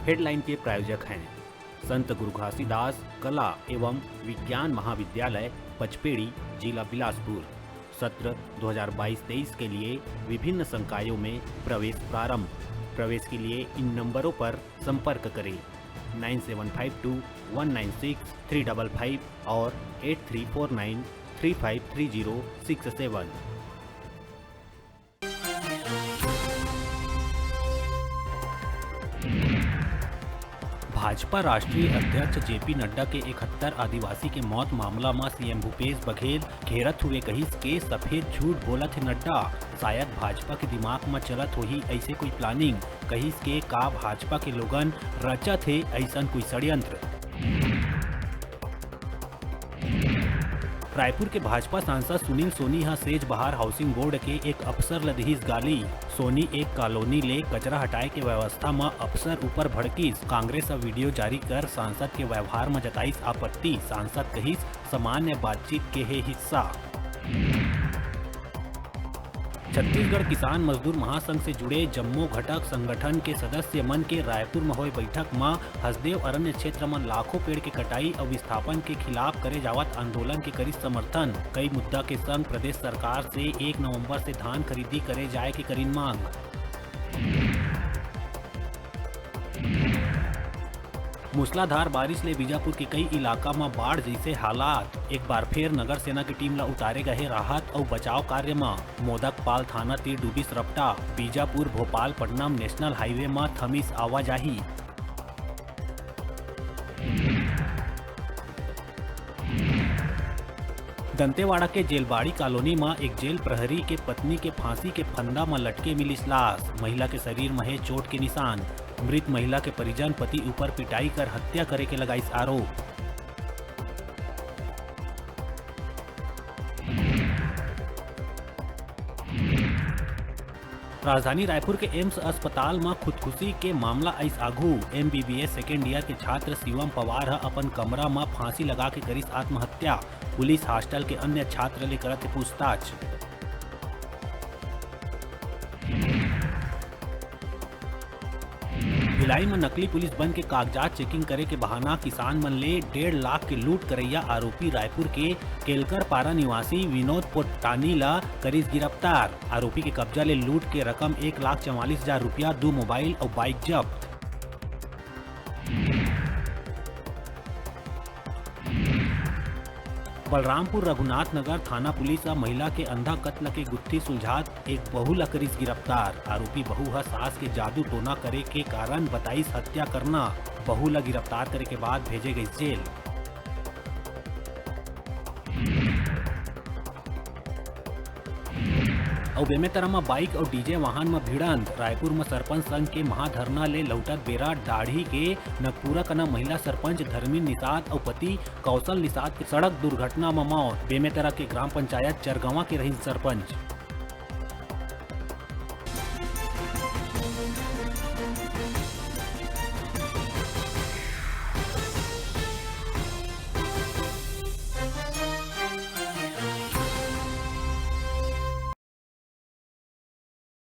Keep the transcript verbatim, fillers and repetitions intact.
Headline के प्रायोजक हैं संत गुरु घासीदास कला एवं विज्ञान महाविद्यालय पचपेड़ी, जिला बिलासपुर। सत्र दो हज़ार बाईस तेईस के लिए विभिन्न संकायों में प्रवेश प्रारंभ। प्रवेश के लिए इन नंबरों पर संपर्क करें, nine seven five two one nine six three double five और eight three four nine three five three zero six seven. Bhajpa राष्ट्रीय अध्यक्ष जेपी नड्डा के इकहत्तर आदिवासी के मौत मामला म सीएम भूपेश बघेल घेरत हुए कहिस के सफेद झूठ बोलत हे नड्डा। शायद भाजपा के दिमाग म चलत होही ऐसे कोई प्लानिंग। कहिस के का भाजपा के लोगन रचत हे ऐसन कोई षड्यंत्र। रायपुर के भाजपा सांसद सुनील सोनी ह सेज बहार हाउसिंग बोर्ड के एक अफसर ल दिहिस गाली। सोनी एक कॉलोनी ले कचरा हटाए के व्यवस्था म अफसर ऊपर भड़किस। कांग्रेस ह वीडियो जारी कर सांसद के व्यवहार म जताइस आपत्ति। सांसद कहिस, सामान्य बातचीत के हे हिस्सा। छत्तीसगढ़ किसान मजदूर महासंघ से जुड़े जम्मो घटक संगठन के सदस्य मन के रायपुर म होए बैठक म हसदेव अरण्य क्षेत्र म लाखों पेड़ के कटाई अउ विस्थापन के खिलाफ करे जावत आंदोलन के करिस समर्थन। कई मुद्दा के संग प्रदेश सरकार से एक नवंबर से धान खरीदी करे जाए के करिन मांग। मूसलाधार बारिश ले बीजापुर के कई इलाका म बाढ़ जइसे हालात। एक बार फेर नगर सेना के टीम ल उतारे गए हे राहत अउ बचाव कार्य म। मोदकपाल थाना तीर डूबिस रपटा। बीजापुर भोपाल पटना नेशनल हाईवे म थमिस आवाजाही। दंतेवाड़ा के जेलबाड़ी कॉलोनी म एक जेल प्रहरी के पत्नी के फांसी के फंदा म लटके मिलिस लाश। महिला के शरीर म हे चोट के निशान। मृत महिला के परिजन पति ऊपर पिटाई कर हत्या करे के लगाइस आरोप। राजधानी रायपुर के एम्स अस्पताल म खुदकुशी के मामला आइस आघू। एमबीबीएस सेकेंड ईयर के छात्र शिवम पवार ह अपन कमरा म फांसी लगा के करिस आत्महत्या। पुलिस हॉस्टल के अन्य छात्र ले करत हे पूछताछ। भिलाई म नकली पुलिस बन के कागजात चेकिंग करे के बहाना किसान मन ले डेढ़ लाख के लूट करैया आरोपी रायपुर के केलकर पारा निवासी विनोद पोट्टानी ला करिस गिरफ्तार। आरोपी के कब्जा ले लूट के रकम एक लाख चवालीस हजार रुपया, दू मोबाइल अउ बाइक जब्त। बलरामपुर रघुनाथ नगर थाना पुलिस ह महिला के अंधा कत्ल के गुत्थी सुलझात एक बहू ल करिस गिरफ्तार। आरोपी बहू ह सास के जादू टोना करे के कारण बताइस हत्या करना। बहू ल गिरफ्तार करे के बाद भेजे गइस जेल। अउ बेमेतरा म बाइक अउ डीजे वाहन म भिड़ंत। रायपुर म सरपंच संघ के महाधरना ले लहुटत बेरा डाढ़ी के नगपुरा कना महिला सरपंच धर्मिन निषाद अउ पति कौशल निषाद के सड़क दुर्घटना म मौत। बेमेतरा के ग्राम पंचायत चरगवां के रहिन सरपंच।